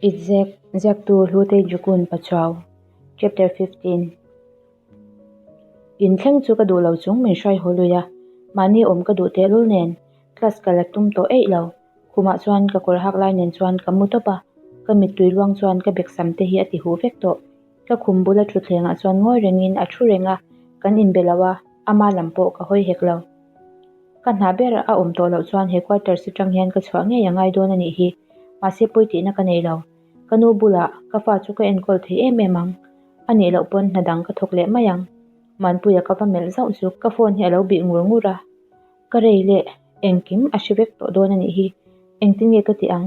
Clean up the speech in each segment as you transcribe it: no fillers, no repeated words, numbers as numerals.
Itzek, Ziaktu Hlutei Jukun Pachuau, Chapter 15 Inthleng chu ka duh lo chung min hruai haw lui a, mahni awm ka duh tehlul nen class ka la tum tawh eih lo. Khumah chuan ka kawr hak lai nen chuan ka mu tawp a, ka mittui luang chuan ka bek sam te hi a ti huh vek tawh. Ka khum bula thutthlengah chuan ngawi rengin a thu reng a, kan inbe lo a, ama lam pawh ka hawi hek lo. Ka hna ber a awm tawh loh chuan he quarters atang hian ka chhuah ngei a ngai dawn a nih hi, mahse pawi tihna ka nei lo. Ka nu bulah ka fa chu ka enkawl thei em em ang, a nih loh pawn hna dang ka thawk leh mai ang. Manpuia ka va melh zauh chu ka phone hi a lo bih ngur ngur a, ka rei leh engkim a hre vek tawh dawn a nih hi, engtin nge ka tih ang?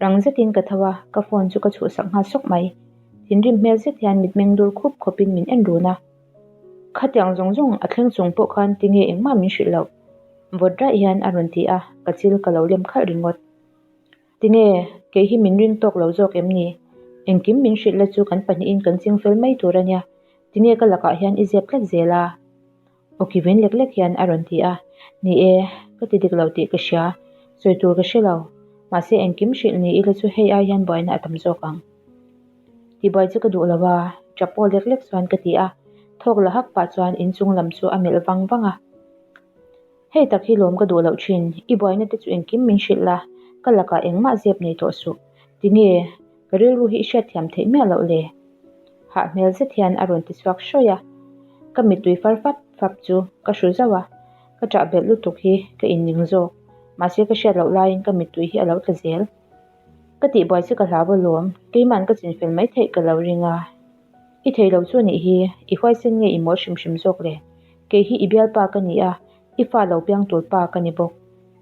Rang zetin ka tho a, ka phone chu ka chhuhsak nghal sawk mai. Thinrim hmel zet hian mitmeng dur khup khawpin min en run a. Khatiang zawng zawng a thleng chung pawh khan tinge engmah min hrilh loh? Vawt raih hian a rawn ti a, ka chil ka lo lem khalh ringawt. Tinge, kei hi min ring tawk lo zawk em ni? Engkim min hrilh la chu kan pahnihin kan ching fel mai tur a nia. Tinge ka lakah hian i zep tlat zel a? Aw ki vin lek lek hian a rawn ti a, Ni e, ka ti dik lo tih ka hria, sawi tur ka hre lo. Mahse engkim hrilh ni ila chu hei ai hian buaina a tam zawk ang. Tihbuai chu ka duh lo a, tap aw lek lek chuan ka ti a, thawk la hak pah chuan inchung lam chu a melh vang vang a. Hei tak hi lawm ka duh loh thin, i buaina te chu engkim min hrilh la, ka lakah engmah zep nei tawh suh. Tinge, ka rilru hi i hriatthiam theih miah loh le? Hah hmel zet hian a rawn ti chhuak hrawih a, ka mittui far fap fap chu ka hru zauh a, ka ṭah belh lutuk hi ka inning zawk, mahse ka hriat loh laiin ka mittui hi a lo tla zel. Ka tihbuai chu ka hlau alawm, keima'n ka chinfel mai theih ka lo ring a. I thei lo chu a nih hi, i huaisen nge i mawl hrim hrim zawk le? Kei hi i bialpa ka ni a, i fa lo piang tur pa ka ni bawk.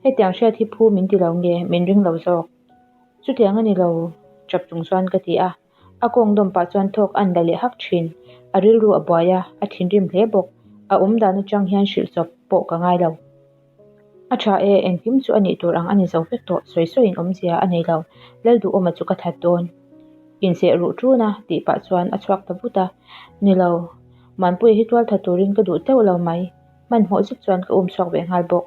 Hetiang hriat hi phu min ti lo nge, min ring lo zawk. Chutiang a ni lo, ṭap chung chuan ka ti a. A kawng dawm pah chuan thawk a la leh hak thin. A rilru a buai a, a thinrim hle bawk. A awm dan atang hian hrilh chawp pawh ka ngai lo. A tha e, engkim chu a nih tur ang a ni zo vek tawh, sawi sawiin awmzia a nei lo. Lalduhawma chu ka that dawn. Inseh ruh ṭun a, tih pah chuan a chhuak ta vut a. Ni lo, Manpuia hi tual tha turin ka duh teuh lo mai. Hmanhmawh zet chuan ka um chhuak ve nghal bawk.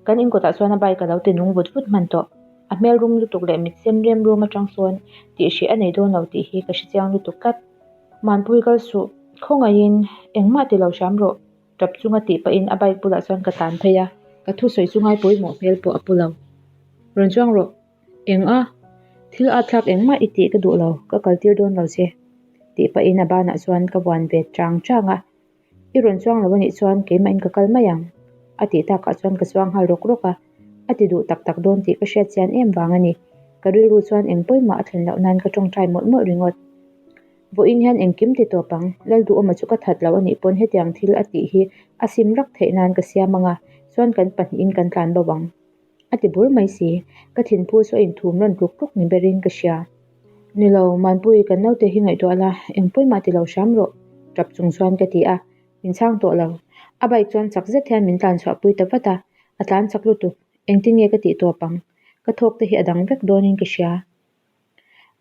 Kan inkawtah chuan a bike a lo ti nung vut vut hman tawh. A hmel rum lutuk leh mit sen rem rum atang sawn tih hrih a nei dawn lo tih hi ka hre chiang lutuk tlat. Manpui kal suh, khawngaihin engmah ti lo hram rawh, tap chunga tih pahin a bike bulah chuan ka tlan phei a, ka thusawi chu ngai pawimawh hmel pawh a pu lo. Rawn chuang rawh, eng a? Thil a thlak engmah i tih ka duh lo, ka kal tir dawn lo che, tih pahin a banah chuan ka vuan ve chang chang a. I rawn chuang lo anih chuan keimahin ka kal mai ang, a tih takah chuan ka chuang nghal rawk rawk a, a ti duh tak tak dawn tih ka hriat chian em vang a ni. Ka rilru chuan eng pawimawh a thlen loh nan ka tawngtai mawlh mawlh ringawt. Vawiin hian engkim ti tawp ang, Lalduhawma chu ka that lo anih pawn hetiang thil a tih hi a sim rak theih nan ka siam ang a, chuan kan pahnihin kan tlan bo ang. A ti bur mai si, ka thinphu chu a inthum rawn tluk tluk ni berin ka hria. Ni lo, Manpui, kan naute hi ngaihtuah la, eng pawimah ti lo hram rawh, tap chung chuan ka ti a, min chhang tawh lo. A bike chuan chak zet hian min tlan chhuahpui ta vat a, a tlan chak lutuk, engtin nge ka tih tawp ang? Ka thawk te hi a dang vek dawnin ka hria.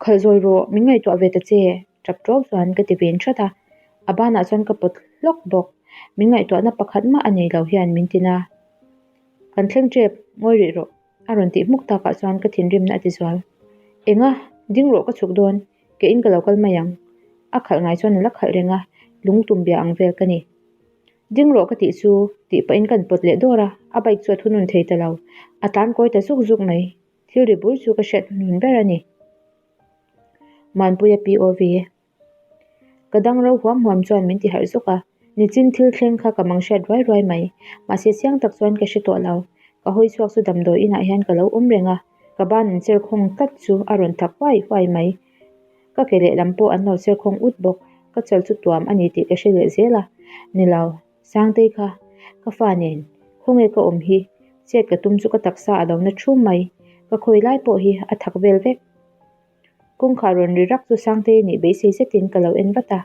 Khalh zawi rawh, min ngaihtuah ve ta che, tap ṭuau chuan ka ti ven ṭhat a, a banah chuan ka pawt hlawk bawk. Min ngaihtuahna pakhat mah a nei lo hian min tin a. Kan thleng ṭep, ngawi rih rawh, a rawn tih hmuk takah chuan ka thinrimna a ti zual. Enga, ding rawh ka chhuk dawn, ke in ka lo kal mai ang. A khalh ngai chuan a la khalh reng a, lung tum bia ang vel ka ni. Ding rawh ka tih chu, tih pahin kan pawt leh dawr a, a bike chu a thunun thei ta lo. A tlan kawi ta zuk zuk mai. Thil ri bur chu ka hriat hnun ber a ni. Manpuia POV. Ka dang ro huam huam chuan min ti harh zuk a, nichin thil thleng kha ka mang hriat ruai ruai mai. Mahse chiang tak chuan ka hre tawh lo. Ka hawi chhuak chu damdawi inah hian ka lo awm reng a, ka ban an cher khawng tlat chu a rawn thak huai huai mai. Ka ke lehlam pawh an lo cher khawng ut bawk. Ka chal chu tuam a ni tih ka hre leh zel a, ni lo. Sangtei kha, ka fa nen, khawnge ka awm hi, chet ka tum chu ka taksa a lo na thum mai, ka khawi lai pawh hi a thak vel vek. Kawngkhar rawn ri rak chu Sangtei nih beisei zetin ka lo en vat a,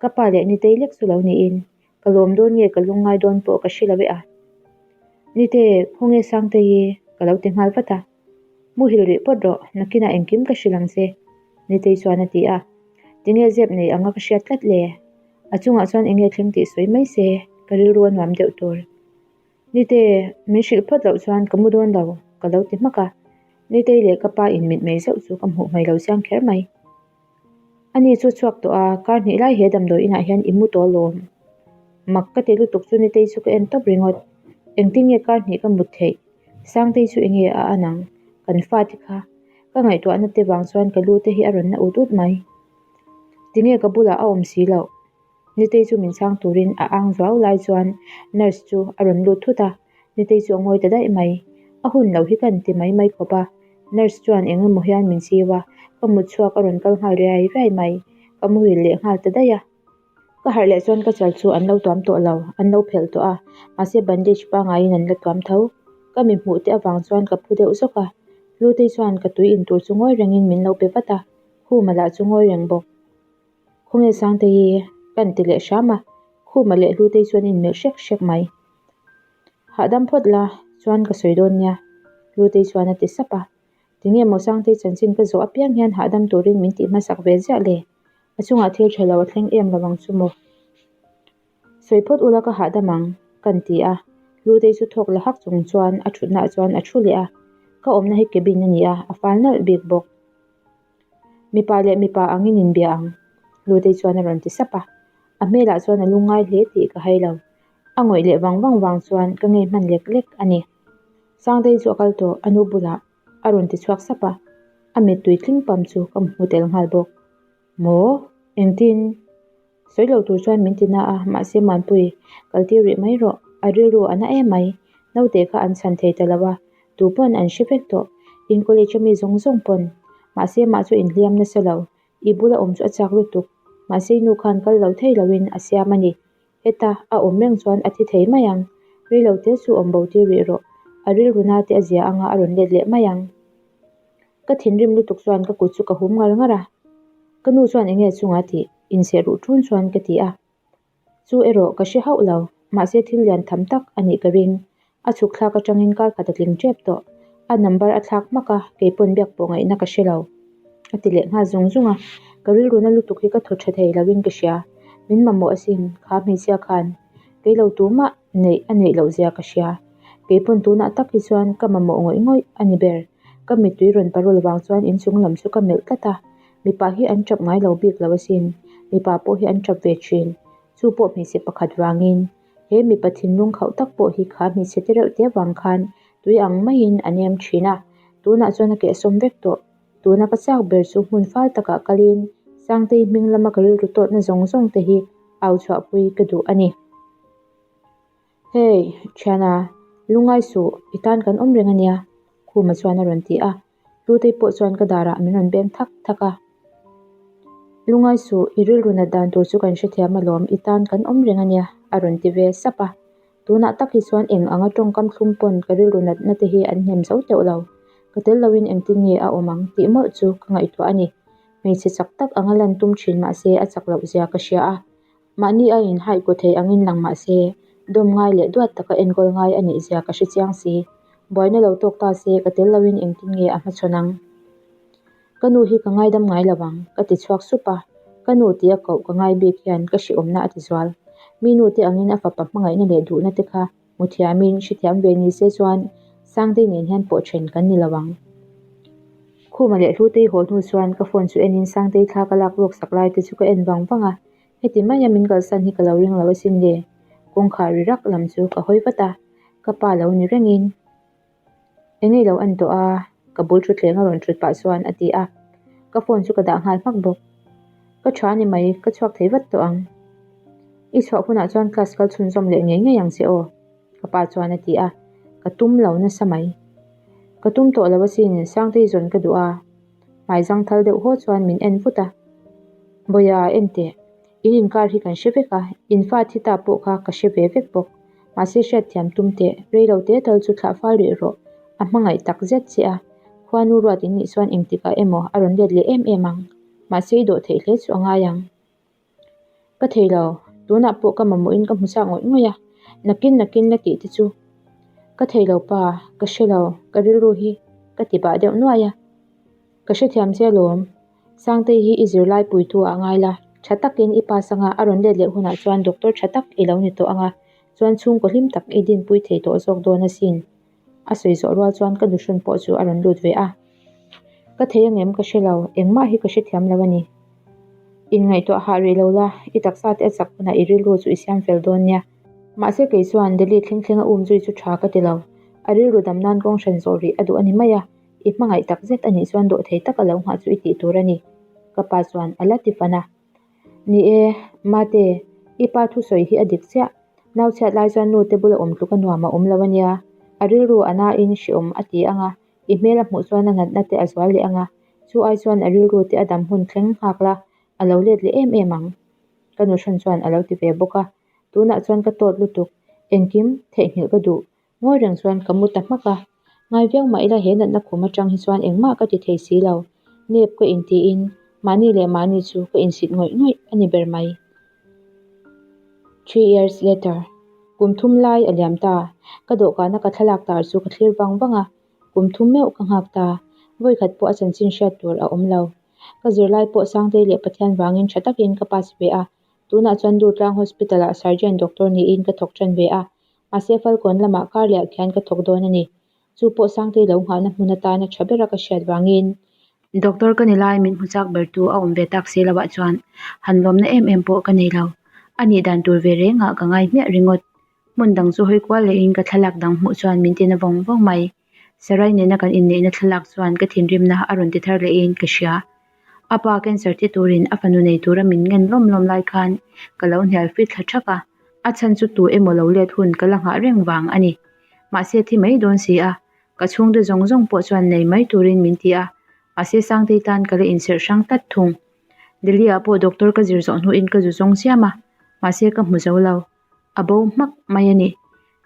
ka pa leh Nitei lek chu lo niin, ka lawm dawn nge ka lungngai dawn pawh ka hre lo e a. Nite, khawnge Sangtei hi? ka lo ti nghal vat a. Muhil rih pawt rawh, nakinah engkim ka hrilh ang che, Nitei chuan a ti a. Tinge zep nei anga ka hriat tlat le? A chungah chuan enge thleng tih sawi mai se, ka rilru a nuam deuh tur. Nite, min hrilh phawt loh chuan ka mu dawn lo, ka lo ti hmak a. Nitei leh ka pa in mitmei zauh chu ka hmuh hmai lo chiang kher mai. Ani chu chhuak tawh a, kar hnih lai he damdawi inah hian i mu tawh alawm. Mak ka ti lutuk chu Nitei chu ka en tawp ringawt. Engtin nge kar hnih ka mut theih? Sangtei chu enge a an ang? Kan fate kha. Ka ngaihtuahna te vang chuan ka lu te hi a rawn na ut ut mai. Tinge ka bulah a awm si loh? Nitei chu min chhang turin a ang zuau lai chuan nurse chu a rawn lut thut a, Nitei chu a ngawi ta daih mai. A hun loh hi ka inti mai mai khawp a, nurse chuan eng emaw hian min chiu a, ka mut chhuak a rawn kal nghal riai riai mai, ka muhil leh nghal ta daih a. Ka harh leh chuan ka chal chu an lo tuam tawh lo, an lo phelh tawh a, mahse bandage pangaiin an la tuam tho. Ka mi hmuh te avang chuan ka phu deuh zawk a, Hlutei chuan ka tui in tur chu ngawi rengin min lo pe vat a, Khuma lah chu ngawi reng bawk. Khawnge Sangte hi ka inti leh hram a, Khuma leh Hlutei chuan in melh hrek hrek mai. Hahdam phawt la chuan ka sawi dawn nia, Hlutei chuan a ti sap a. Tinge maw Sangtei chanchin ka zawh apiang hian hahdam turin min tih hmasak ve ziah le? A chungah thil tha lo a thleng em lo ang chu maw? Sawi phawt ula ka hahdam ang, ka inti a. Hlutei chu thawk la hak chung chuan a thutnaah chuan a thu leh a. Ka awmna hi cabin a ni a, a fal nalh bik bawk. Mipa leh mipa angin inbia ang, Hlutei chuan a rawn ti sap a. A hmelah chuan a lungngai hle tih ka hai lo. A ngawih leh vang vang vang chuan ka ngei hman lek lek a ni. Sangtei chu a kal tawh, a nu bulah a rawn ti chhuak sap a. A mittui tling pam chu ka hmu tel nghal bawk. Maw? Engtin? Sawi lo tur chuan min ti na a, mahse Muanpui, kal tir rih mai rawh, a rilru a na em mai. Naute kha an chhan thei ta lo a, tu pawn an hre vek tawh, in college a mi zawng zawng pawn. Mahse mah chu inhliam nasa lo, i bula awm chu a chak lutuk, mahse i nu khan kal lo thei loin a siam a ni. Heta a awm reng chuan a thi thei mai ang, rilo te chu awm bo tir rih rawh, a rilru na te a zia anga a rawn let leh mai ang. Ka thinrim lutuk chuan ka kut chu ka hum ngar ngar a, ka nu chuan enge chunga tih inseh ruh ṭun chuan ka ti a. Chu erawh ka hre hauh lo, mahse thil lian tham tak a nih ka ring. A chhuk thlak aṭangin kar khat a tling ṭep tawh. A number a thlak hmak a, kei pawn biak pawh ngaihna ka hre lo. A ti leh nghal zung zung a, ka rilruna lutuk hi ka thaw ṭha thei loin ka hria. Min mamawh asin, kha hmeichhia khan kei lo tumah neih a neih loh zia ka hria. Kei pawn tunah tak hi chuan ka mamawh ngawih ngawih a ni ber. Ka mittui rawn parul vang chuan inchung lam chu ka melh tlat a, mipa hi an tap ngai lo bik lo asin, mipa pawh hi an tap ve thin, chu pawh hmeichhe pakhat vangin. He mipa thinlung khauh tak pawh hi kha hmeichhe te reuh te vang khan tui ang maiin a nem thin a, tunah chuan a kehsawm vek tawh. Tuna ka chak ber chu hmun fal takah kalin Sangtei hming lama ka rilru tawtna zawng zawng te hi au chhuahpui ka duh a ni. Hey, thiana, lungngai suh, i tan kan awm reng ania, Khuma chuan a rawn ti a. Hlutei pawh chuan ka darah min rawn beng thak thak a. Lungngai suh, i rilru nat dan tur chu kan hrethiam alawm, i tan kan awm reng ania, a rawn ti ve sap a. Tunah tak hi chuan eng anga tawngkam thlum pawn ka rilru natna te hi an hnem zo teuh lo. Ka tel loin engtin nge a awm ang tih mawlh chu ka ngaihtuah a ni. Hmeichhe chak tak anga lan tum thin mahse a chak loh zia ka hria a. Mahni a inhaih ku thei angin lang mah se, dawm ngai leh duat taka enkawl ngai a nih zia ka hre chiang si. Buaina lo tawk ta se ka tel loin engtin nge a hmachhawn ang? Ka nu hi ka ngaidam ngai lo ang, ka ti chhuak sup a. Ka nu tia koh ka ngai bik hian ka hrehawmna a ti zual. Mi nu te angin a fapa hmangaihna leh duhna te kha hmu thiamin hrethiam ve ni se chuan Sangtei nen hian pawh then kan ni lo ang. Khuma leh Hlutei haw hnu chuan ka phone chu enin Sangtei thla ka lak ruak sak lai te chu ka en vang vang a, heti maia min kalsan hi ka lo ring lo asin le. Kawngkhar ri rak lam chu ka hawi vat a, ka pa lo ni rengin eng nge lo en tawh a, ka bul thutthleng a rawn thut pah chuan a ti a, ka phone chu ka dah nghal hmak bawk. Ka tha ni mai, ka chhuak thei vat tawh ang. I chhuah hunah chuan class kal chhunzawm leh ngei ngei ang che aw, ka pa chuan a ti a, ka tum lo nasa mai. Ka tum tawh lo asin, Sangtei zawn ka duh a, hmai zang thal deuh haw chuan min en vut a. Bawia, en teh, in inkar hi kan hre vek a, in fa thi ta pawh kha ka hre ve vek bawk. Mahse hriatthiam tum teh, rei lo te tal chu thlah fal rih rawh, a hmangaih tak zet che a, khuanu ruat in nih chuan engtikah emaw a rawn let leh em em ang. Mahse i dawh theih hle chu a ngai ang. Ka thei lo, tunah pawh ka mamawhin ka hmu chak ngawih ngawih a, nakin nakin la tih te chu. Ka thei lo pa, ka hre lo, ka rilru hi ka ti bah deuh nuai a. Ka hrethiam che alawm, Sangtei hi i zirlai puitu ah ngai la, tha takin i pass anga a rawn let leh hunah chuan doctor tha tak i lo ni tawh anga. Chuan chhungkaw hlim tak i dinpui thei tawh zawk dawn asin. A sawi zawh rual chuan ka nuhrawn pawh chu a rawn lut ve a. Ka thei angem ka hre lo, engmah hi ka hrethiam lo a ni. Inngaihtuah hah rih lo la, i taksa te a chak hunah i rilru chu i siam fel dawn nia. Mahse kei chuan Delhi thleng thlenga um zui chu tha ka ti lo. A rilru dam nan kawng hran zawh rih a duh a ni mai a, i hmangaih tak zet a nih chuan dawhthei taka lo nghah chu i tih tur a ni. Ka pa chuan a la ti fan a. Ni e, Mate, i pa thusawi hi a dik chiah. Nau chhiat lai chuan nu te bula awm tluk a nuam a awm lo a nia. A rilru a nain hreawm a ti ang a, i hmel a hmuh chuan a natna te a zual leh ang a, chu ai chuan a rilru te a dam hun thleng nghak la, a lo let leh em em ang. Ka nuhrawn chuan a lo ti ve bawk a, tunah chuan ka tawt lutuk, engkim theihnghilh ka duh. Ngawi reng chuan ka mu ta hmak a, ngai viau mah ila he natna khum atang hi chuan engmah ka ti thei si lo, nep ka intiin mahni leh mahni chu ka insit ngawih ngawih a ni ber mai. Three years later, kum thum lai a liam ta, ka dawhkana ka thlalak tar chu ka thlir vang vang a, kum thum meuh ka nghak ta, vawikhat pawh a chanchin hriat tur a awm lo. Ka zirlai pawh Sangtei leh Pathian vangin tha takin ka pass ve a, tunah chuan Durtlang Hospital ah Surgeon Doctor niin ka thawk tan ve a, mahse Falkawn lamah kar leh ah khian ka thawk dawn a ni. Chu pawh Sangtei lo nghahna hmun atana tha bera ka hriat vangin. Doctor ka ni lai min hmu chak ber tu a awm ve tak si loah chuan han lawmna em em pawh ka nei lo. A nih dan tur ve rengah ka ngai hmiah ringawt. Hmun dang chu hawi kual lehin ka thlalak dang hmuh chuan min tina vawng vawng mai. Sarai nena kan inneihna thlalak chuan ka thinrimna a rawn ti thar lehin ka hria. A pa cancer thi turin a fanu nei tura min ngen lawm lawm lai khan ka lo hnial fit thla thak a, a chhan chu tu emaw lo let hun ka la nghah reng vang a ni. Mahse thi mai dawn si a, ka chhungte zawng zawng pawh chuan nei mai turin min ti a, mahse Sangtei tan ka la inserh hrang tlat thung. Delhi ah pawh doctor ka zir zawh hnuin ka zu zawng chiam a, mahse ka hmu zo lo. A bo hmak mai a ni.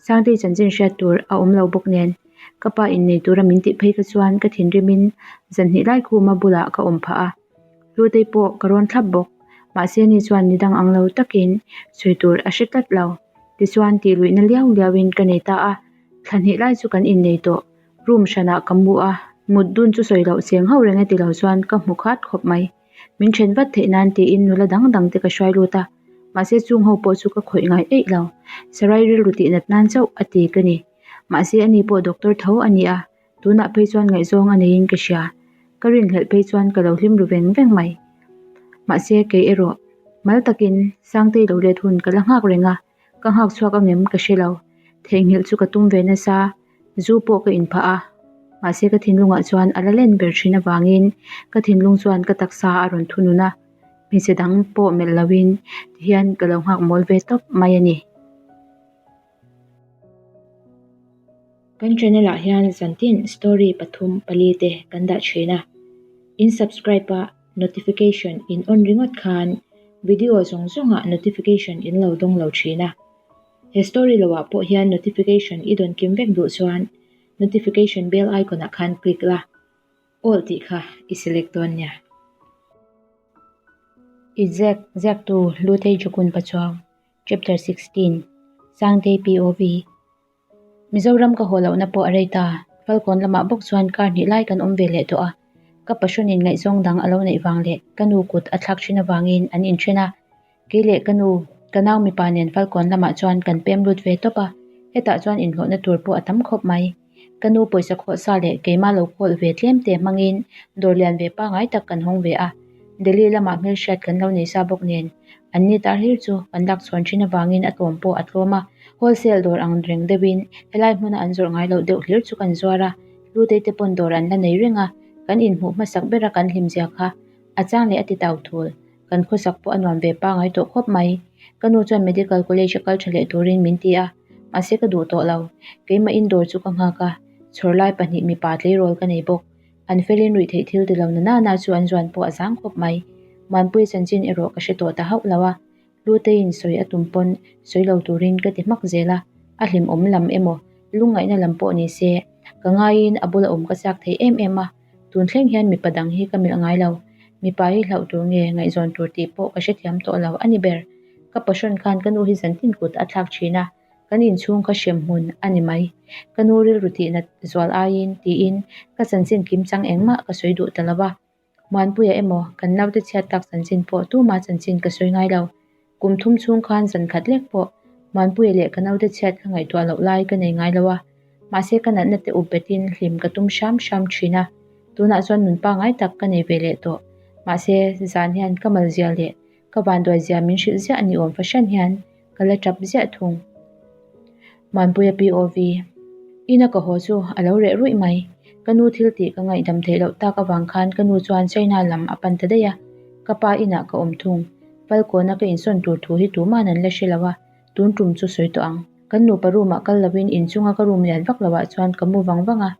Sangtei chanchin hriat tur a awm lo bawk nen, ka pa innei tura min tih phei kha chuan ka thinrimin zanhnih lai khuma bulah ka awm phah a. Hlutei pawh ka rawn thlap bawk. Mahse ni chuan ni dang ang lo takin sawi tur a hre tlat lo. Tichuan tih luihna liau liauin ka nei ta a, thla hnih lai chu kan innei tawh. Room hranah ka mu a, mut dun chu sawi loh cheng hauh reng e ti lo chuan ka hmu khat khawp mai. Min then vat theih nan tiin nula dang dang te ka hruai lut a, mahse chung ho pawh chu ka khawih ngai eih lo. Sarai rilru tih nat nan chauh a ti ka ni. Mahse ani pawh doctor tho a ni a, tunah phei chuan ngaihzawng a neiin ka hria. Ka rinhlelh phei chuan ka lo hlim ru veng veng mai. Mahse kei erawh mal takin Sangtei lo let hun ka la nghak reng a, ka nghak chhuak angem ka hre lo. Theihnghilh chu ka tum ve nasa. Zu pawh ka inphah a, mahse ka thinlungah chuan a la len ber thin avangin ka thinlung chuan ka taksa a rawn thunun a, hmeichhe dang pawh melh loin tihian ka lo nghak mawl ve tawp mai a ni. Kan channel ah hian zantin story pathum pali te kan dah thin a, in subscribe a notification in on ringawt khan video zawng zawngah notification in lo dawng lo thin a. He story lo ah pawh hian notification i dawn kim vek duh chuan notification bell icon ah khan click la, all tih kha i select dawn nia. I ziak ziaktu Lutei Jukun Pachuau, Chapter 16, Sangtei POV, Mizoram ka haw lohna pawh a rei ta, Falkawn lamah bawk chuan kar hnih lai kan awm ve leh tawh a, ka pahrawnin ngaihzawng dang a lo neih vang leh ka nu kut a thlak thin avangin an inthen a, Kei leh ka nu, ka nau mipa nen Falkawn lamah chuan kan pem lut ve tawp a, hetah chuan inhlawhna tur pawh a tam khawp mai. Ka nu pawisa khawh sa leh keimah lo khawl ve tlem te hmangin dawr lian ve pangngai tak kan hawng ve a, Delhi lamah hmelhriat kan lo nei sa bawk nen an ni tar hlir chu kan lak chhawn thin avangin a tlawm pawh a tlawm a, wholesale dawr ang reng deuhin helai hmuna an zawrh ngai loh deuh hlir chu kan zuar a, Hlutei te pawn dawr an la nei reng a, kan inhmuh hmasak bera kan hlimzia kha a chang leh a ti tau thul. Kan khawsak pawh a nuam ve pangai tawh khawp mai. Ka nu chuan medical college a kal tha leh turin min ti a, mahse ka duh tawh lo. Keimah indoor chu ka nghak a, chhawr lai pahnih mipa tleirawl ka nei bawk. An felin ruih theih thil ti lo na nana chu an zuan pawh a zang khawp mai. Muanpuia chanchin erawh ka hre tawh ta hauh lo a, Hluteiin sawi a tum pawn sawi lo turin ka ti hmak zel a, a hlimawm lam emaw lungngaihna lam pawh ni se, ka ngaiin a bula awm ka chak thei em em a. Tun thleng hian mipa dang hi ka melh ngai lo. Mipa hi hlauh tur nge ngaihzawn tur tih pawh ka hrethiam tawh lo a ni ber. Ka pahrawn khan ka nu hi zantin kut a thlak thin a, kan inchhung kha hrem hmun a ni mai. Ka nu rilru tihnat zual aiin tiin ka chanchin kimchang engmah ka sawi duh ta lo va. Muanpuia emaw kan naute chhiat tak chanchin pawh tuma chanchin ka sawi ngai lo. Kum thum chhung khan zan khat lek pawh Muanpuia leh ka naute chhiat ka ngaihtuah loh lai ka nei ngai lo a, mahse ka natna te up betin hlim ka tum hram hram thin a, tunah chuan nun pangngai tak ka nei ve leh tawh. Mahse, zan hian ka malzia leh ka vanduai zia min hrilh ziah ni awm fahran hian ka la tap ziah thung. Muanpuia POV. Ina ka haw chu a lo reh ruih mai. Ka nu thil tih ka ngaihdam theih loh tak avang khan ka nu chuan China lam a pan ta daih a, ka pa inah ka awm thung. Falkawna ka insawn tur thu hi tuman an la hre lo a, tun tum chu sawi tawh ang. Kan nupa room ah kal lovin inchunga ka room lian vak loh ah chuan ka mu vang vang a,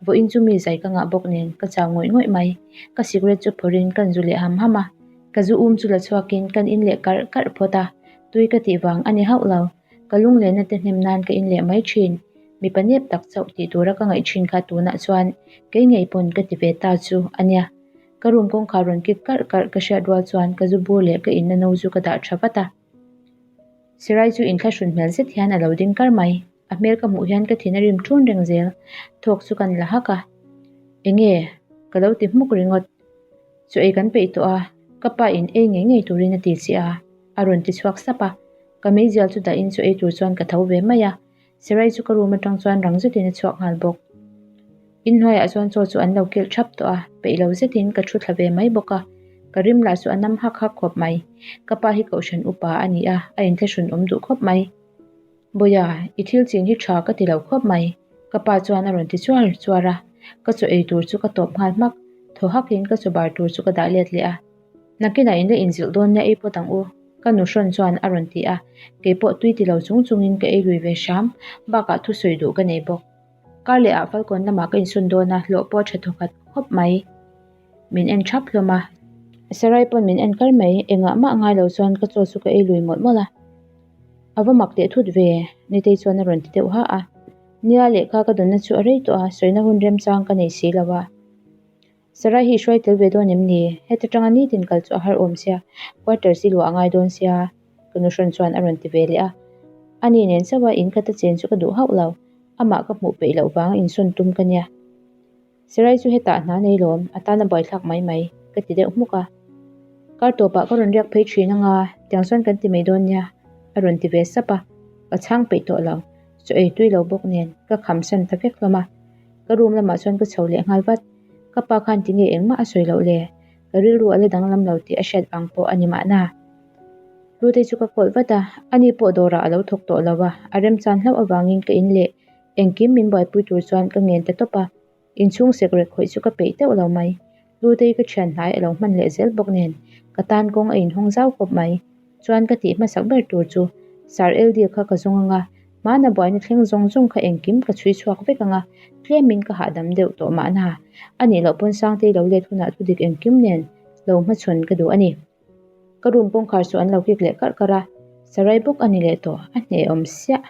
vawiin chu mi zai ka ngah bawk nen ka chau ngawih ngawih mai. Ka cigarette chu phawrhin kan zu leh ham ham a, ka zu um chu la chhuakin kan in leh karh karh phawt a, tui ka tih vang a ni hauh lo. Ka lunglenna te hnem nan ka in leh mai thin. Mipa nep tak chauh tih tura ka ngaih thin kha tunah chuan kei ngei pawn ka ti ve ta chu a nia. Ka room kawngkhar rawn kik karh karh ka hriat rual chuan ka zu bur leh ka inna no chu ka dah tha vat a. Sirai chu inthlahrun hmel zet hian a lo ding kar mai. A hmel ka hmuh hian ka thin a rim ṭun reng zel. Thawk chu kan la hak a. Enge? Ka lo ti hmuk ringawt. Chaw ei kan peih tawh a, ka pa in ei ngei ngei turin a ti che a, a rawn ti chhuak sap a. Ka meizial chu dahin chaw ei tur chuan ka tho ve mai a. Sirai chu ka room atang chuan rang zetin a chhuak nghal bawk. Inhnuaiah chuan chaw chu an lo kilh thap tawh a, peih lo zetin ka thu thla ve mai bawk a. Ka rim lah chu a nam hak hak khawp mai. Ka pa hi kohhran upa a ni a, a inthlahrun awm duh khawp mai. Bawia, i thil chin hi tha ka ti lo khawp mai, ka pa chuan a rawn ti chuar chuar a. Ka chaw ei tur chu ka tawp nghal hmak, thaw hakin ka chaw bar tur chu ka dah let leh a. Nakinah in la inzilh dawn nia ei pawt ang u, ka nu hrawn chuan a rawn ti a, keipawh tui ti lo chung chungin ka ei lui ve hram, bakah thusawi duh ka nei bawk. Kar leh ah Falkawn lamah ka insawn dawn a, hlawh pawh a tha thawkhat khawp mai. Min en thap hlawm a, Sarai pawn min en kar mai, engah mah ngai lo chuan ka chaw chu ka ei lui mawlh mawlh a. A va mak teh thut ve, Nitei chuan a rawn ti deuh ha a. Nia lehkha ka dawnna chu a rei tawh a, sawina hun remchang ka nei si lo a. Sarai hi i hruai tel ve dawn em ni? Heta tanga nitin kal chu a har awm sia, quarters i luah a ngai dawn sia, ka nu hrawn chuan a rawn ti ve leh a. Ani nen chauh a in khat a chen chu ka duh hauh lo, amah ka hmuh peih loh vang insawn tum ka nia. Sarai chu hetah hna nei lawm, a tan a buaithlak mai mai, ka ti deuh hmuk a. Kar tawpah ka rawn riak phei thin anga, tiang chuan kan ti mai dawn nia, a rawn ti ve sap a, ka chhang peih tawh lo, chaw ei tui lo bawk nen ka khamsan ta vek hlawm a. Ka room lamah chuan ka chho leh nghal vat. Ka pa khan tinge engmah a sawi loh le? Ka rilru a la danglam lo tih a hriat vang pawh a ni mahna. Hlutei chu ka call vat a, ani pawh dawrah a lo thawk tawh lo a, a remchan hlauh avangin ka in leh engkim min buaipui tur chuan ka ngen ta tawp a. Inchhung sek rek khawih chu ka peih teuh lo mai. Hlutei ka thian hnai a lo hman leh zel bawk nen ka tan kawng a inhawng zau khawp mai. Chuan ka tih hmasak ber tur chu Sir Eldia kha ka zawng anga, hmana buaina thleng zawng zawng kha engkim ka chhui chhuak vek anga, tlemin ka hahdam deuh tawh mahna. A nih loh pawn Sangtei lo let hunah thudik engkim nen lo hmachhawn ka duh a ni. Ka room kawngkhar chu an lo kik leh karh karh a, Sarai bawk a ni leh tawh, a hnehawm siah.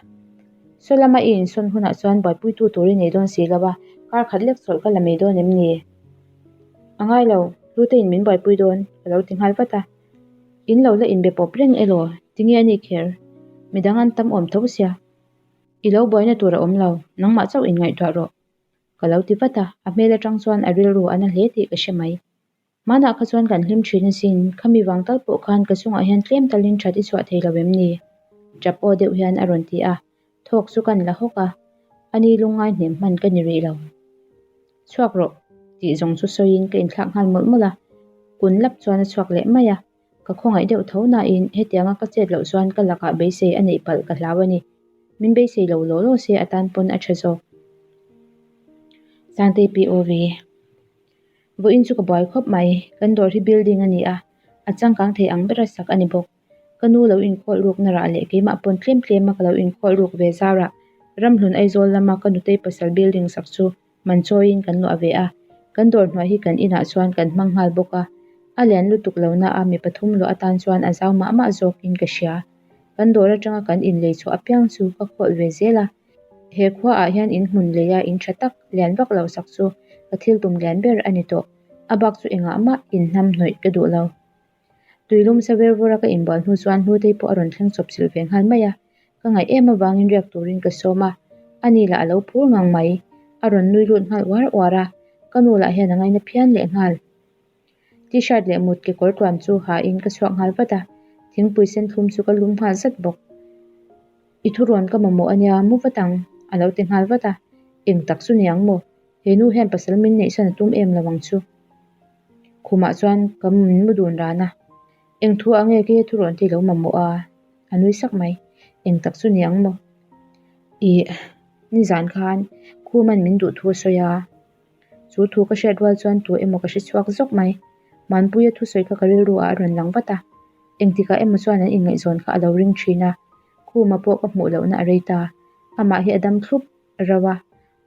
Saw lama i insawn hunah chuan buaipuitu tur i nei dawn si lo a, kar khat lek chawlh ka la mai dawn em ni? A ngai lo, Hluteiin min buaipui dawn, ka lo ti nghal vat a. In lo la inbe pawp reng elaw? Tinge a ni kher? Midang an tam awm tho sia. I lo buaina tur a awm lo, nangmah chauh inngaihtuah rawh. Ka lo ti vat a, a hmel atang chuan a rilru a na hle tih ka hre mai. Hmanah kha chuan kan hlim thin asin, khami vang tal pawh khan ka chungah hian tlem talin that i chhuah thei lo em ni? Tap aw deuh hian a rawn ti a, thawk chu kan la hawk a, ani lungngai hnem hman ka ni rih lo. Chhuak rawh, tih zawng chu sawiin ka inthlak nghal mawlh mawlh a, kun lap chuan a chhuak leh mai a, ka khawngaih deuh tho nain hetianga ka chet loh chuan ka lakah beisei a neih palh ka hlau a ni. Min beisei lo law law se atan pawn a tha zawk. Sangtei POV. Vawiin chu ka buai khawp mai, kan dawr hi building a ni a, a changkang thei ang bera sak a ni bawk. Ka nu lo inkhawlh rukna rah leh keimah pawn tlem tlem a ka lo inkhawlh ruk ve zar ah Ramhlun Aizawl lama ka nutei pasal building sak chu man chawiin kan luah ve a, kan dawr hnuai hi kan inah chuan kan hmang nghal bawk a, a lian lutuk lo na a mi pathum luah atan chuan a zau mah mah zawkin ka hria. Kan dawr atanga kan inlei chhuah apiang chu ka khawlh ve zel a, he khua ah hian in hmun lei a in tha tak lian vak lo sak chu ka thil tum lian ber a ni tawh, a bak chu engah mah inhnam hnawih ka duh lo. Tuilum sa ver vawra ka inbual hnu chuan Hlutei pawh a rawn thleng chawp chilh ve nghal mai a, ka ngaih em avangin riak turin ka sawm a, ani lah a lo phur ngang mai, a rawn nui lut nghal uar uar a, ka nu lah hian a ngaina phian leh nghal. T-shirt leh mut kekawr tluan chu ha in ka chhuak nghal vat a, thingpui sen thlum chu ka lum nghal zat bawk. I thurawn ka mamawh ania, mu vat ang, a lo ti nghal vat a. Eng tak chu niang maw? He nu hian pasal min neihsan a tum em lo ang chu. Khumah chuan ka min mu dun ran a. Eng thu ah nge kei thurawn te i lo mamawh a? A nui sak mai. Eng tak chu niang maw? Ih, nizan khan Khuman min duh thu a sawi a. Chu thu ka hriat rual chuan tu emaw ka hre chhuak zawk mai. Manpuia thusawi kha ka rilru ah a rawn lang vat a. Engtikah emaw chuan an inngaihzawn kha a lo ring thin a, Khuma pawh ka hmuh lohna a rei ta. Amah hi a dam thlup rauh a,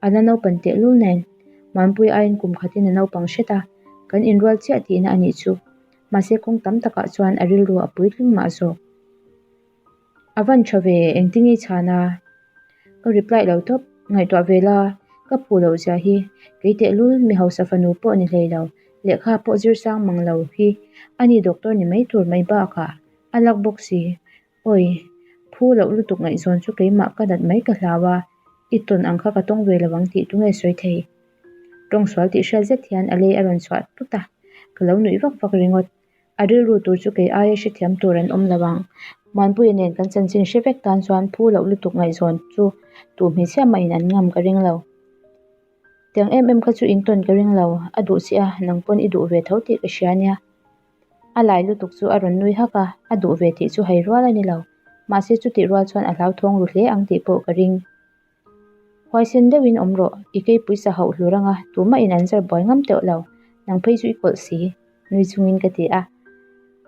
a la naupan tehlul nen. Manpuia aiin kum khatin a naupang hret a, kan inrual chiah tihna a nih chu. Mahse kawng tam takah chuan a rilru a puitling mah zawk. A van tha ve, engtin nge chhan a? Ka reply lo tawp, ngaihtuah ve la, ka phu loh zia hi, kei tehlul mi hausa fanu pawh ni hlei lo, lehkha pawh zir sang mang lo hi a ni doctor ni mai tur mai bakah a lak bawk si. Awi, phu loh lutuk ngaihzawn chu keimah ka nat mai ka hlau a, i tawn ang kha ka tawng ve lo ang tih tunge sawi thei? Tawngsual tih hriat zet hian a lei a rawn chhuah tut a, ka lo nuih vak vak ringawt. A rilru tur chu kei aia hrethiam tur an awm lo ang. Muanpuia nen kan chanchin hre vek tan chuan phu loh lutuk ngaihzawn chu tu hmeichhia mahin an ngam ka ring lo. Tiang em em kha chu in tawn ka ring lo, a duh che a, nang pawn i duh ve tho tih ka hria nia. A lai lutuk chu a rawn nui hak a, a duh ve tih chu hai rual a ni lo. Mahse chutih rual chuan a hlauthawng ru hle ang tih pawh ka ring. Huaisen deuhin awm rawh, i keipui sa hauh hlur anga tumah in an zar buai ngam teuh lo, nang phei chu i kawlh si, nui chungin ka ti a.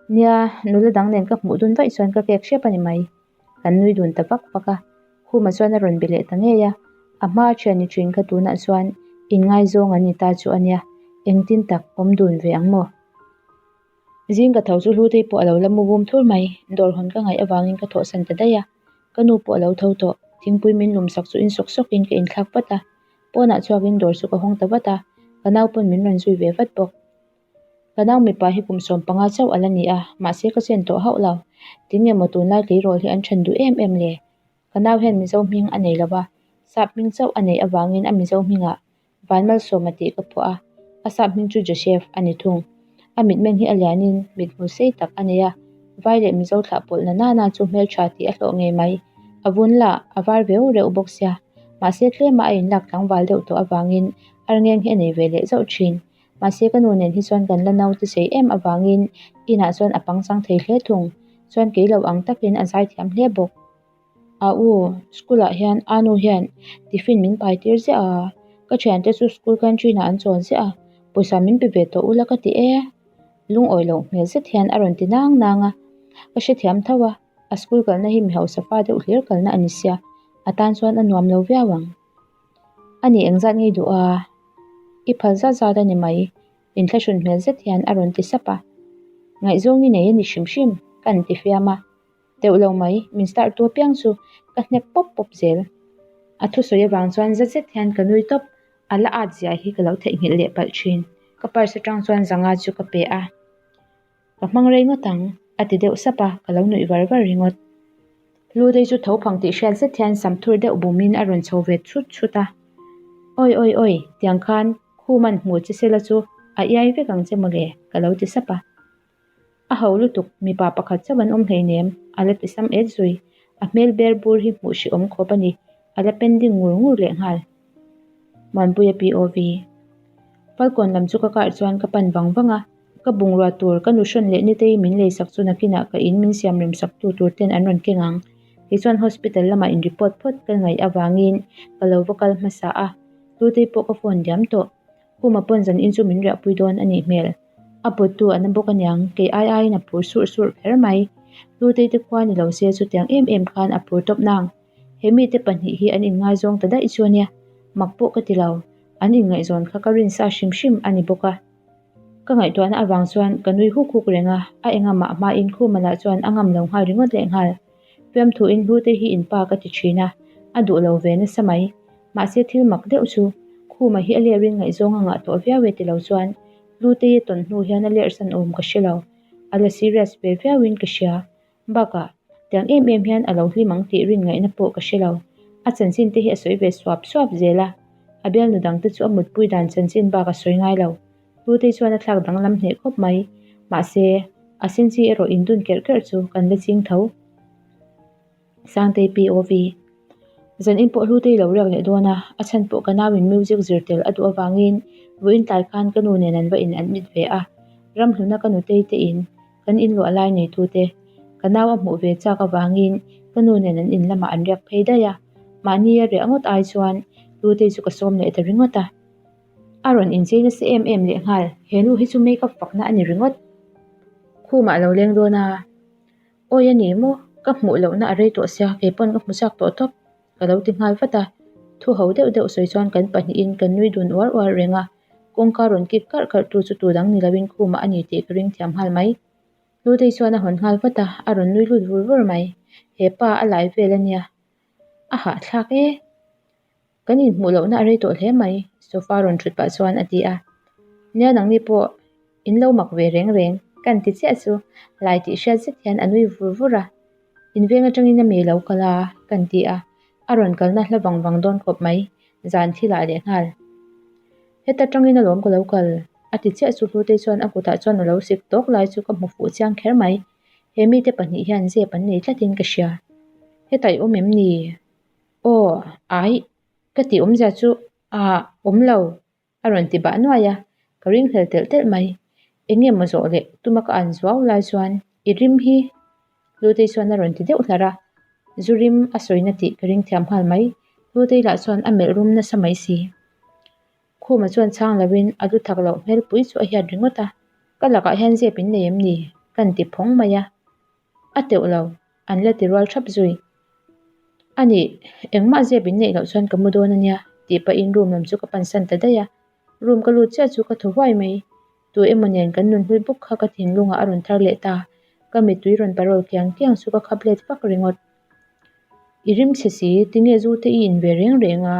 Nia, nula dang nen ka hmuh dun vaih chuan ka kek hrep a ni mai. Kan nui dun ta vak vak a, Khuma chuan a rawn be leh ta ngei a, a hma thian ni thin kha tunah chuan inngaizawng an ni ta chu a nia, engtin tak awm dun ve ang maw? Zing ka tho chu Hlutei pawh a lo la mu vum thur mai, dawr hawn ka ngaih avangin ka thawhsan ta daih a, ka nu pawh a lo tho tawh, thingpui min lum sak chu in sawk sawk in ka inthlak vat a, pawnah chhuak in dawr chu ka hawng ta vat a, ka nau pawn min rawn zui ve vat bawk. Ka nau mipa hi kum 15 chauh a la ni a, mahse ka chen tawh hauh lo, tinge maw tunlai tleirawl hi an then duh em em le? Ka nau hian Mizo hming a nei lo va, sap hming chauh a neih avangin a Mizo hmingah Vanmalsawma tih ka phuah a, a sap hming chu Joseph a ni thung. A mitmeng hi a lianin mithmul sei tak a nei a, vai leh Mizo thlah pawlh na nana chu hmeltha tih a hlawh ngei mai. A vun lah a var veu reuh bawk sia, mahse tlema a inlak tlangval deuh tawh avangin arngeng hi a nei ve leh zauh thin. Mahse ka nu nen hi chuan kan la naute sei em avangin inah chuan a pangchang thei hle thung. Chuan kei lo ang takin a zaithiam hle bawk. A u, school ah hian a nu hian tiffin min pai tir ziah a, ka thiante chu school canteen ah an chawn ziah a, pawisa min pe ve tawh ula ka ti e. Lungawi loh hmel zet hian a rawn ti nang nang a, ka hrethiam tho a, a school kalna hi mi hausa fa deuh hlir kalna a ni sia, a tan chuan a nuam lo viau ang. A ni engzat ngei duh a, i phal zat zat a ni mai. Inthlahrun hmel zet hian a rawn ti sap a, ngaihzawng i nei a ni hrim hrim ka an ti fiam a. Deuh lo mai, min start tu apiang chu ka hnek pawp pawp zel. A thusawi avang chuan za zet hian ka nui tawp, a la at zia hi ka lo theihnghilh leh palh thin. Ka purse atang chuan zanga chu ka pe a, Ka hmang rei ngawt ang, a ti deuh sap a, ka lo nuih var var ringawt. Hlutei chu tho phang tih hriat zet hian sam thur deuh bumin a rawn chho ve chhut chhut a, Awi awi awi, tiang khan khuman hmu che sela chu a iai vek ang che mawle, ka lo ti sap a. A ho lutuk, mipa pakhat chauh an awm hleinem, a la ti sam et zui. A hmel ber bur hi hmuh hrehawm khawp a ni, a la pending ngur ngur leh nghal. Muanpuia POV. Falkawn lam chu ka car chuan ka pan vang vang a, ka bungrua tur ka nuhrawn leh nitei min leisak chu nakinah ka in min siam rem sak tu tur ten an rawn keng ang. Kei chuan hospital lamah in report phawt ka ngaih avangin ka lo va kal hmasa a, Hlutei pawh ka phone diam tawh. Khuma pawn zan in chu min riahpui dawn a nih hmel. A pawttu a na bawk aniang, kei ai aiin a phur surh surh kher mai. Hlutei te khua ni lo se chutiang em em khan a phur tawp nang. He mite pahnih hi an inngaizawng ta daih chu ania, mak pawh ka ti lo. An inngaihzawn kha ka rinsa hrim hrim a ni bawk a. Ka ngaihtuahna avang chuan ka nui huk huk reng a, a engamah hmain Khuma lah chuan a ngam lo nghal ringawt leh nghal. Fiamthuin Hlutei hi inpa ka ti thin a, a duh lo ve nasa mai. Mahse thil mak deuh chu Khuma hi a ler in ngaihzawng a ngah tawh viau e ti lo chuan Hlutei a tawn hnu hian a ler san awm ka hre lo. A la serious ve viau in ka hria. Bakah, tiang em em hian a lo hlim ang tih rin ngaihna pawh ka hre lo. A chanchin te hi a sawi ve suap suap zel a, a bialnu dang te chu a mutpui dan chanchin bak a sawi ngai lo. Hlutei chuan a thlak danglam hneh khawp mai. Mahse, a senchi erawh indun kerh kerh chu kan la ching tho. Sangtei POV. Zan in pawh Hlutei lo riak leh dawn a, a chhan pawh ka nau in music zir tel a duh avangin vawiin tlai khan ka nu nen an va in admit ve a, Ramhluna ka nutei te in kan in luah lai neitu te ka nau a hmuh ve chak avangin ka nu nen an in lamah an riak phei daih a, mahni a riah ngawt ai chuan Hlutei chu ka sawm leh ta ringawt a. A rawn inchei nasa em em leh nghal, he nu hi chu makeup fakna a ni ringawt. Khumah a lo leng dawn a, Awi a ni maw, ka hmuh lohna a rei tawh sia, kei pawn ka hmu chak tawh tawp, ka lo ti nghal vat a. Thu ho deuh deuh sawi chuan kan pahnihin kan nui dun uar uar reng a, kawngka rawn kik karh karh tu chu tu dang ni loin khumah a ni tih ka ring thiam nghal mai. Hlutei chuan a hawn nghal vat a, a rawn nui lut vur vur mai. He pa a lai vel a nia, a hahthlak e. Kan inhmuh lohna a rei tawh hle mai, sofa rawn thut pah chuan a ti a. Nia nangni pawh in lo mak ve reng reng, kan ti chiah chu lai tih hriat zet hian a nui vur vur a. In veng atangin a mi lo kal a, kan ti a, a rawn kalna hla vang vang dawn khawp mai, zan thil ah leh nghal. Heta tangin alawm ka lo kal, a ti chiah chu Hlutei chuan a kutah chuan a lo sik tawk lai chu ka hmu fuh chiang kher mai. He mite pahnih hian zep an nei tlatin ka hria. Heta i awm em ni? Aw, aih, ka tih awmzia chu ah awm lo, a rawn ti bah nuai a, ka ring hlel telh telh mai. Eng nge maw zawh leh tuma ka an zuau lai chuan i rim hi Hlutei chuan a rawn ti deuh hlar a, zu rim a sawina tih ka ring thiam nghal mai. Hlutei lah chuan a melh rum nasa mai si. Khuma chuan chhang loin a lu thak loh hmelpui chu a hiat ringawt a, ka lakah hian zep in nei em ni? Kan ti phawng mai a, a teuh lo. An la ti rual thap zui. A nih, engmah zep in neih loh chuan ka mu dawn a nia, tih pahin room lam chu ka pansan ta daih a. Room ka lut chiah chu ka thaw huai mai. Tu emaw nen kan nun hlui bawk kha ka thinlungah a rawn thar leh ta. Ka mittui rawn parawl kiang kiang chu ka khap let vak ringawt. I rim chhe si, tinge zu te i in ve reng reng a?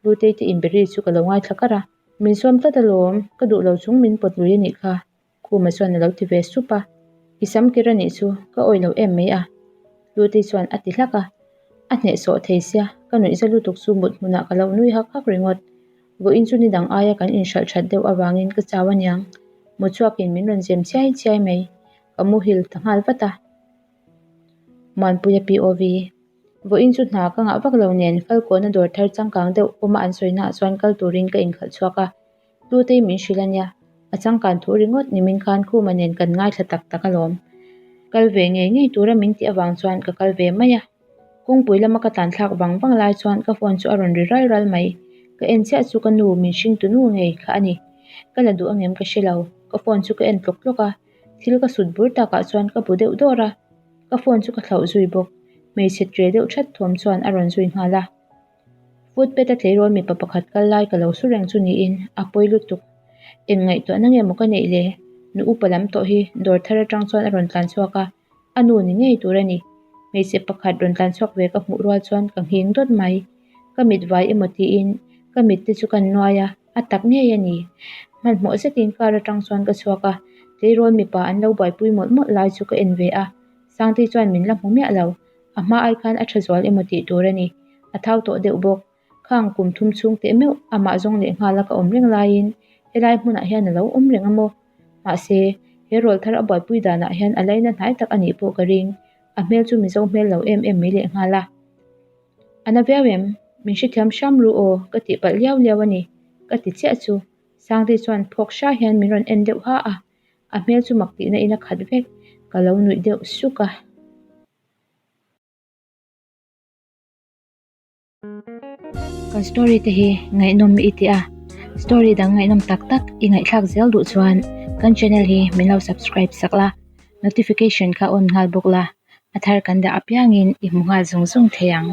Lutei te inberi chu ka lo ngaithla kar a. Min sawm tlat alawm, ka duh lo chung min pawt lui a nih kha. Khuma chuan a lo ti ve sup a, I sam kir a nih chu, ka awih lo em mai a, Hlutei chuan a ti hlak a. A hnehsawh thei sia, ka nuih za lutuk chu mut hmunah ka lo nui hak hak ringawt. Vawiin chu ni dang aia kan inhralh that deuh avangin ka chau aniang, mutchhuakin min rawn zem chiai chiai mai, ka muhil ta nghal vat a. Muanpuia POV. Vawiin chu hna ka ngah vak lo nen Falkawna dawr thar changkang deuh awma an sawinaah chuan kal turin ka inkhalh chhuak a. Hlutei min hrilh a nia, a changkan thu ringawt nimin khan Khuma nen kan ngaithla tak tak alawm. Kal ve ngei ngei tura min tih avang chuan ka kal ve mai a. Kawngpui lama ka tlan thlak vang vang lai chuan ka phone chu a rawn ri ral ral mai. Ka en chiah chu ka nu min hring tu nu ngei kha a ni. Ka la duh angem ka hre lo, ka phone chu ka en tlawk tlawk a, thil ka sut bur takah chuan ka bu deuh dawr a, ka phone chu ka thlauh zui bawk. Hmeichhe tre deuh that thawm chuan a rawn zui nghal a. Footpath a tleirawl mipa pakhat kal lai ka lo su reng chu niin a pawi lutuk. Eng ngaihtuahna nge maw ka neih le? Nu upa lam tawh hi dawr thar atang chuan a rawn tlan chhuak a, a nu ni ngei tur a ni. Hmeichhe pakhat rawn tlan chhuak ve ka hmuh rual chuan ka nghing dawt mai. Ka mit vai emaw tiin ka mit te chu ka nuai a, a tak ngei a ni. Hmanhmawh zetin car atang chuan ka chhuak a, tleirawl mipa an lo buaipui mawlh mawlh lai chu ka en ve a, Sangtei chuan min la hmu miah lo. A hma ai khan a tha zual emaw tih tur a ni. A thau tawh deuh bawk. Khang kum thum chhung teh meuh amah zawng leh nghala ka awm reng laiin helai hmunah hian a lo awm reng a maw? Mahse, he rawl thar a buaipui danah hian a laina hnai tak a nih pawh ka ring. A hmel chu Mizo hmel lo em em mai leh nghal a. A na viau em? Min hrethiam hram ru aw, ka tih palh liau liau a ni, ka ti chiah chu. Sangtei chuan phawk hra hian min rawn en deuh ha a. A hmel chu mak tihna in a khat vek. Ka lo nuih deuh suk a. Kan story te hi ngaihnawm i ti a, story dang ngaihnawm tak tak i ngaihthlak zel duh chuan kan channel hi min lo subscribe sak la, notification kha on nghal bawk la, a thar kan dah apiangin i hmu nghal zung zung thei ang.